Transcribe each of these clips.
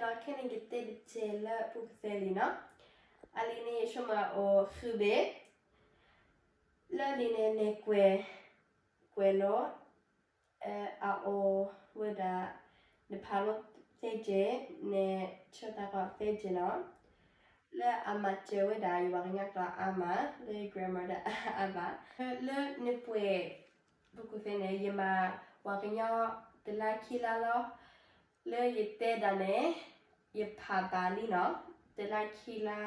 ဒီးခဲန့ၣ်ကတဲတစဲးလၢပူၤကသဲလံနီၤ. အလံၤန့ၣ်ယဆိကမိၣ်အိၣ်ဃုဘ့ၣ်, လၢလံၤန့ၣ်န့ၣ်ကွဲး, ကွဲးလိ, အအိၣ်ဝဲဒၣ် နဖးလိသ့က့ၤ, နဆၢတၢ်ကီသ့က့ၤနီၤ. လၢအမၤစၢၤဝဲဒၣ်ယပှၤကညီကျိာ်အါမး, လၢယ grammar ဒၣ်အါမး, လၢနပှဲၤ ပူၤကသဲန့ၣ် ယမၤပှၤကညီတလါခံလါလီၤ. လၢယတဲဒၣ်န့ၣ် ယဖးဘၣ်လံနီၤ, တလါခံလါ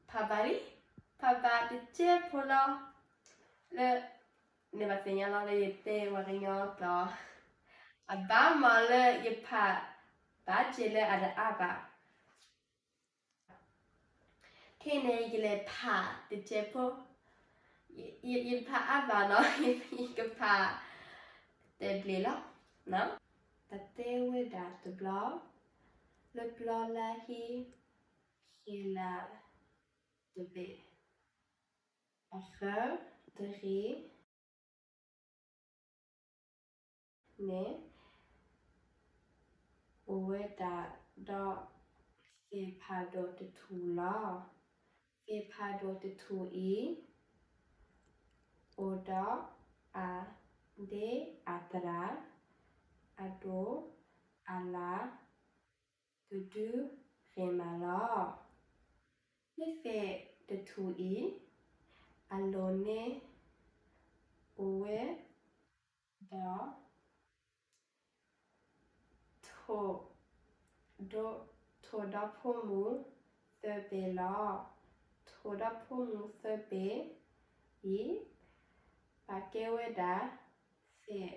ဖးဘၣ်လံ, ဖးဘၣ်တစဲးဖိလီၤ. လၢ နဘၣ်သ့ၣ်ညါလီၤလၢယတဲပှၤကညီကျိာ် အဘၣ်မးလၢယဖးဘၣ်က့ၤလၢအတအါဘၣ်. ခဲန့ၣ်ယကလဲၤဖးတစဲးဖိ, ယတဖးအါဘၣ်နီၤ, ယကဖးတဲဘျဲးလီၤ. တၢ်တဲဝဲဒၣ်တဘျီ, လၢပျီလၢဟံး ဃဲၤလၤတဘ့ၣ်, အဃၢတဂ့ၤ န့ၣ် အိၣ်ဝဲဒၣ်ဒီး သ့ၣ်ဖးဒိၣ်တထူၣ်လီၤ. သ့ၣ်ဖးဒိၣ်တထူၣ်အံၤ အိၣ်ဒီးအဒ့အသရၣ် အဒိၣ်အလၣ် ကဒုဂ့ၤမးလီၤ. လၢသ့ၣ်တထူၣ်အံၤ အလိၤန့ၣ် အိၣ်ဝဲဒီး ထိၣ်ဒီဖိမုၣ်သၢဘ့ၣ်လီၤ. ထိၣ်ဒီဖိမုၣ်သၢဘ့ၣ်အံၤ ပာ်ကဲဝဲဒၣ် သ့ၣ်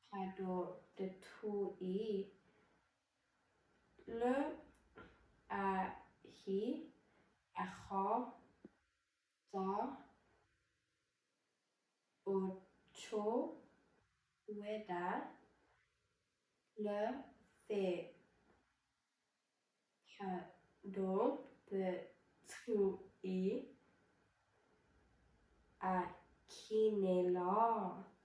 ဖးဒိၣ်တထူၣ်အံၤ လၢအဟံၣ်အဃီ ဒီး အိၣ်ဆိးဝဲဒၣ် လၢသ့ၣ်ဖးဒိၣ်တထူၣ်အံၤ အခံန့ၣ်လီၤ.